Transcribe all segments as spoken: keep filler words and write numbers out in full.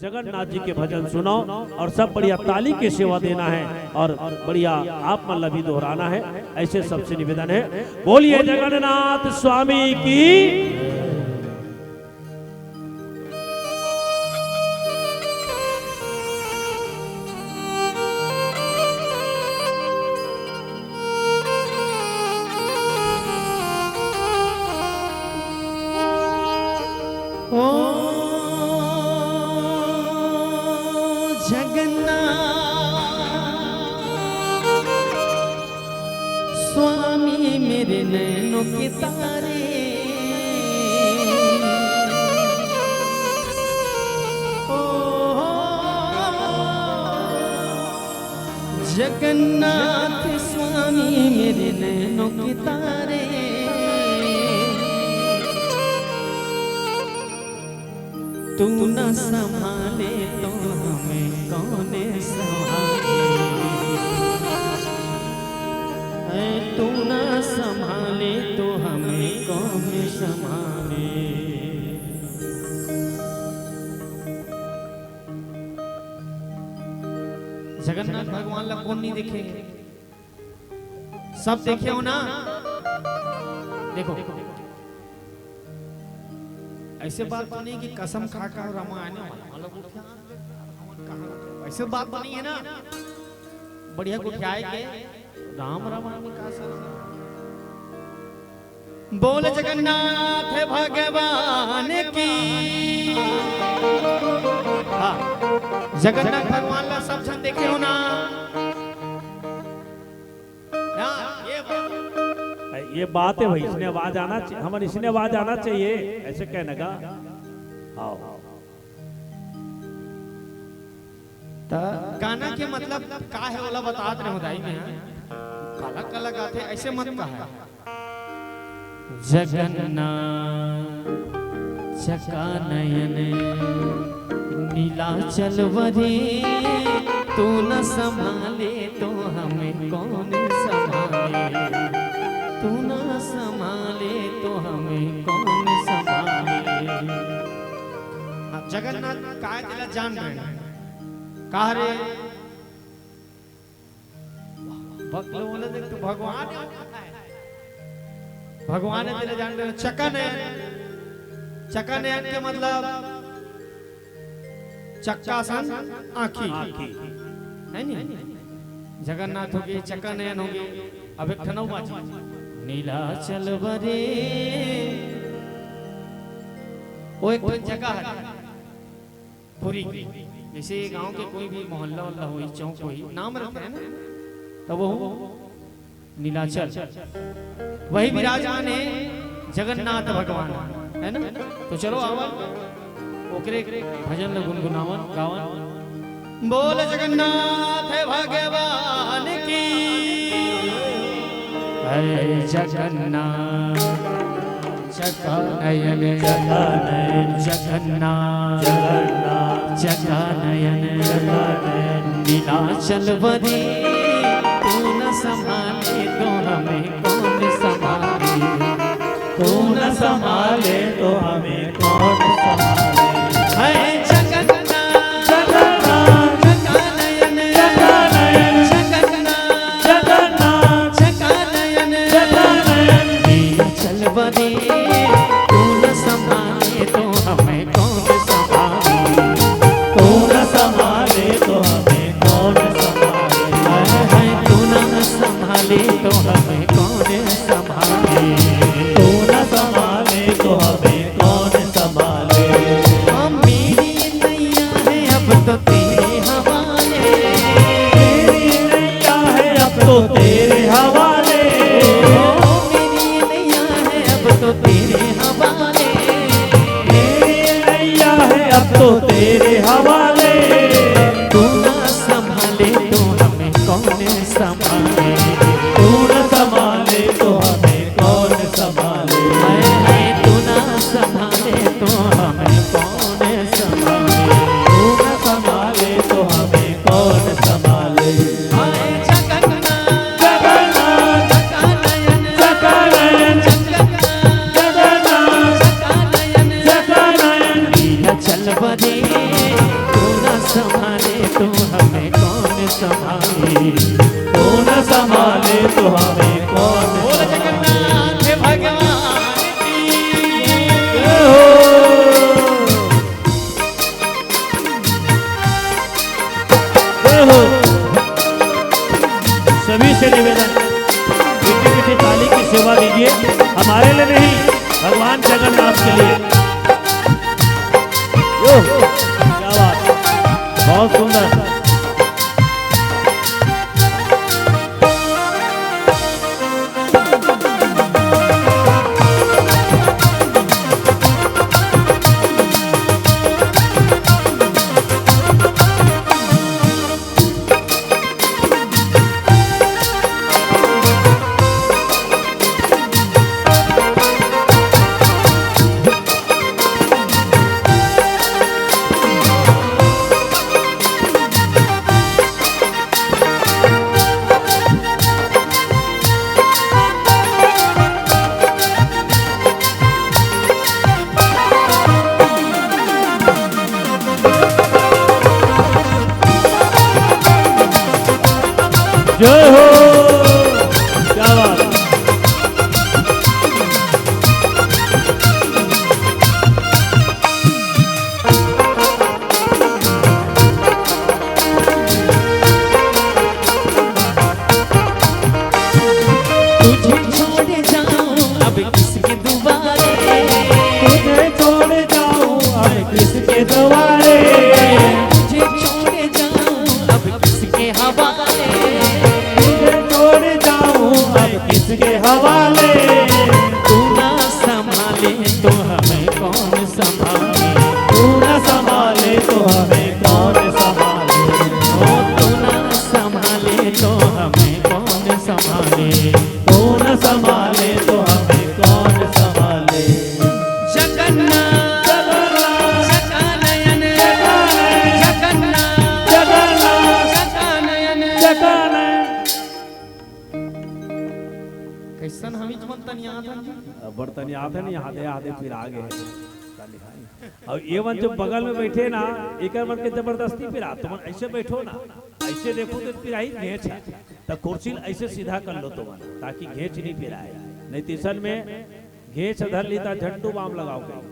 जगन्नाथ जी के भजन सुनो और सब बढ़िया ताली के सेवा देना है और बढ़िया आप मन ला भी दोहराना है। ऐसे सबसे निवेदन है, बोलिए जगन्नाथ स्वामी की। ओ जगन्नाथ स्वामी मेरे नैनों के तारे। ओ जगन्नाथ स्वामी मेरे नैनों के तारे। तू न संभाले तो हमें कौन संभाले? ऐ तू न संभाले तो हमें कौन संभाले? जगन्नाथ भगवान ला कौन नहीं देखे? सब देखे हो ना? देखो, ऐसे बात तो नहीं कि कसम खा के और रामायण में मतलब उठा, कहाँ? ऐसे बात तो नहीं है ना? बढ़िया उठाए के राम रामायण में का सर? बोल जगन्नाथ भगवान की। हाँ, जगन्नाथ भगवान ला सब झन देखे हो ना? हाँ, ये बात। ये बात है भाई, इसने आवाज आना चाहिए, हमन इसने आवाज आना चाहिए, ऐसे कहने का। आओ। त गाना के मतलब का है, ओला बतात रहे हो दाई मैं, हाँ? काला काला गाथे, ऐसे मत कहा। जगन्नाथ चका नयन नीलाचल वरे, तू न संभाले तो हमें कौन संभाले? तू न संभाले तो हमें कौन संभाले? हाँ, जगन्नाथ काय तेला जान रहे हैं। कहा रे? भगवान है, देख तो भगवान है। भगवान है, तेला जान रहे हैं। चका नयन, चका नयन के मतलब चक्का सन आँखी। आँखी। है नी? जगन्नाथ हो गए, चका नयन हो गए। अब एक ठन अउ बाजी। नीलाचल वरे। वो एक ठन जगह है। पुरी। जैसे गांव के कोई भी मोहल्ला वल्ला होई, चौक होई, नाम रहता है ना, तो वो नीलाचल, वही विराजमान है जगन्नाथ भगवान, है ना? तो चलो आवन, ओकरे भजन ल गुनगुनावन, गावन। बोल जगन्नाथ भगवान की। हरे जगन्नाथ चका नयन, चका नयन, जगन्नाथ, जगन्नाथ, चका नयन, चका नयन, नीलाचल वरे, तू न संभाले तो हमें कौन संभाले? तू न संभाले तो हमें कौन संभाले? है जगन्नाथ, जगन्नाथ, चका नयन, चका नयन, जगन्नाथ, जगन्नाथ, चका नयन, चका नयन, नीलाचल वरे, तू न संभाले तो हमें कौन संभाले? तू न संभाले तो हमें कौन संभाले? हाय, हाय, तू न संभाले तो हमें कौन संभाले? तू न संभाले तो हमें कौन संभाले? हाँ, मेरी नैया है अब तो तेरे हवाले। मेरी नैया है अब तो तेरे हवाले। ओ, मेरी नैया है अब तो तेरे हवाले। मेरी नैया है अब तो तेरे हवाले। तू ना संभाले तो हमें कौन संभाले? तू ना संभाले तो हमें कौन संभाले? हाय, हाय, तू ना संभाले तो हमें कौन संभाले? तू ना संभाले तो हमें कौन संभाले? हाय जगन्नाथ, जगन्नाथ, चका नयन, चका नयन, जगन्नाथ, जगन्नाथ, चका नयन, चका नयन, नीलाचल वरे, तू भगवान जगन्नाथ के लिए। यो, क्या बात, बहुत सुंदर। जय हो, क्या बात। तुझे छोड़ जाऊं अब किसके दुआरे। तुझे छोड़ जाऊं अब किसके दुआरे। तुझे छोड़ जाऊं अब किसके हवाले। तुझे छोड़ जाऊं अब किसके हवाले। तू ना संभाले तो हमें कौन संभाले। तू ना संभाले तो हमें कौन संभाले। ओ, तू ना संभाले तो हमें कौन संभाले। तू ना संभाले तो हमें कौन संभाले। जगन्नाथ, जगन्नाथ, जगन्नयन, जगन्नाथ, जगन्नाथ, जगन्नाथ, जगन्नयन, जगन्नाथ। कैसन हमीच मन तनियात हन जी? अब्बड़ तनियात हन, आधे आधे पिरा गे हे। अउ ये मन जो बगल में बैठे ना, एकर मन के जबरदस्ती पिरा, तुमन ऐसे बैठो ना, ऐसे देखो तो पिराही घेंच हे, त कुर्सी ल ऐसे सीधा कर लो तुमन, ताकि घेंच नहीं पिराए, नहीं तो इसन में घेंच धर ली त झंडू बाम लगाओ कहीं।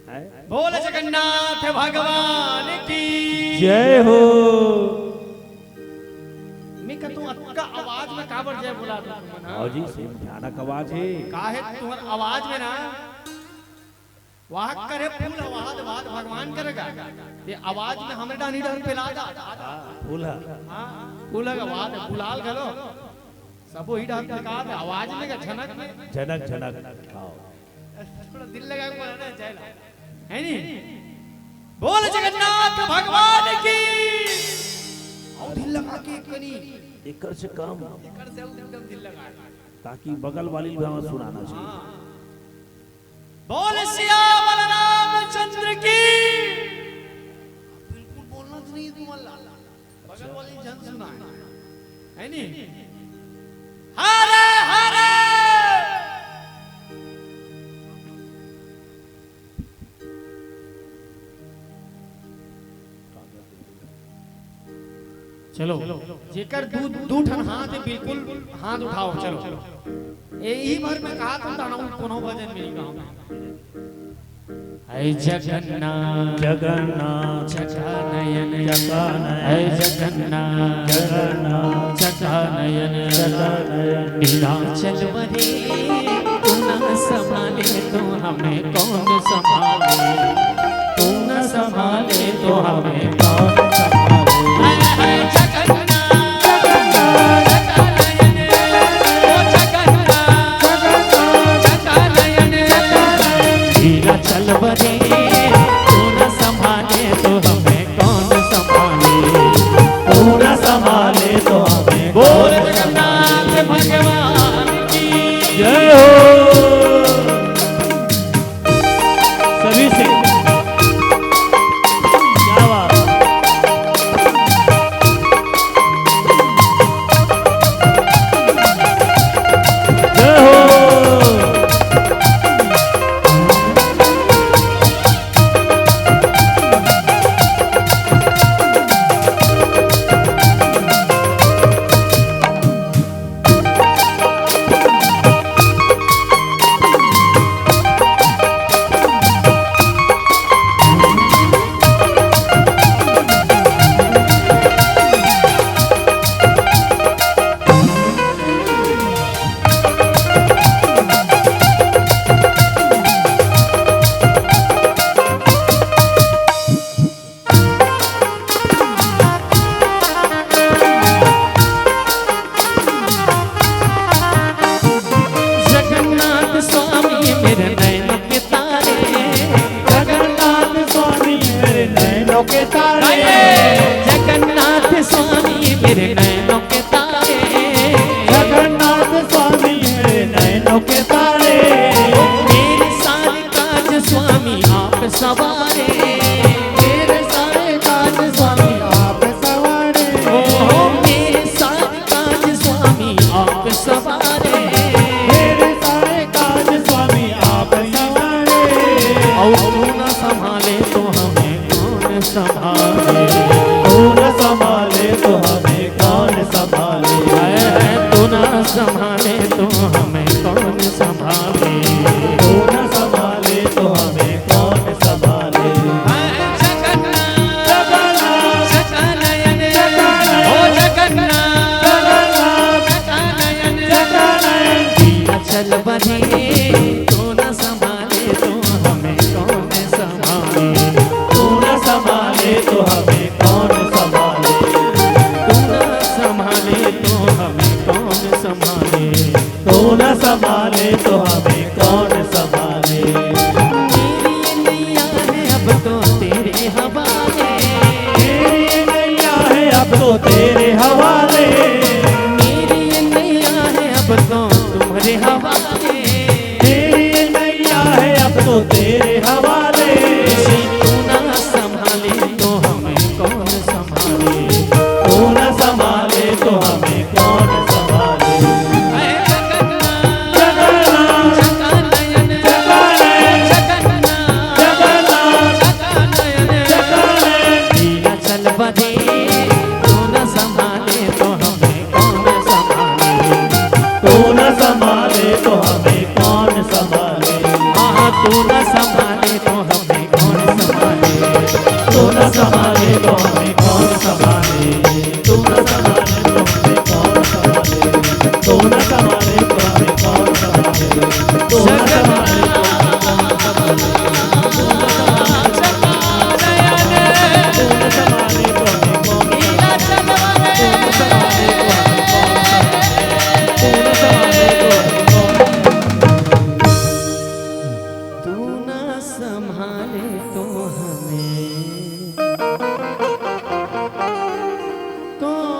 हैं? बोल जगन्नाथ भगवान की जय हो। मैं कहता हूँ, अतका आवाज में काबर जय बोला था तुमन, हाँ? हाँ जी, सेम भयानक आवाज हे। काहे तुम्हार आवाज में ना, वाहक करे फूल ह, वाहद वाद भगवान करेगा। ये आवाज में हमरे डानी डहर पेला जा। हाँ, फूल ह। हाँ, फूल ह, वाहद गुलाल घलो। सबो ही डाल के कहा था, आवाज में का झनक में। झनक, झनक। हाँ। थोड़ा दिल लगा के बोला ना, जय ला। है नी? बोल जगन्नाथ भगवान की। अउ दिल लगा के एक कनी। एकर से कम। एकर से अउ एकदम दिल लगा। ताकि बगल वाली भी हमें सुनाना चाहिए। हाँ। बोल सियावर रामचंद्र की। बिल्कुल बोलना तो नहीं है तुम्हारा। बगल वाली झन सुनाए। है नी? हरे हरे। चलो, जेकर दू, दू ठन हाथ हे, बिल्कुल हाथ उठाओ, चलो। यही भर में कहा तो ताना कोनो भजन मिली गाँव में। ऐ जगन्नाथ, जगन्नाथ, चका नयन, चका नयन, ऐ जगन्नाथ, जगन्नाथ, चका नयन, चका नयन। नीलाचल बरे, तू ना संभाले तो हमें कौन संभाले? तू ना संभाले तो हमें कौन संभाले? ऐ, ऐ जगन्नाथ, जगन्नाथ, चका नयन, ओ जगन्नाथ, जगन्नाथ, चका नयन, चका नयन। नीलाचल बरे, तू ना संभाले तो हमें कौन संभाले? तू ना संभाले तो हमें बोल जगन्नाथ भगवान की जय हो। सभी से क्या बात। तू न संभाले तो हमें कौन संभाले? तू न संभाले तो हमें कौन संभाले? तू न संभाले तो हमें कौन संभाले? तू न संभाले तो हमें कौन संभाले? तू न संभाले तो हमें कौन संभाले? तू न संभाले तो हमें कौन संभाले? तू न संभाले तो हमें कौन संभाले? तू न संभाले तो हमें कौन संभाले? तू न संभाले तो हमें कौन तू ना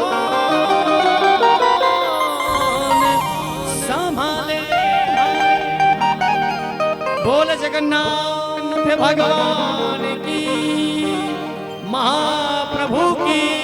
संभाले तो हमें कौन संभाले? बोल जगन्नाथ भगवान की, महाप्रभु की।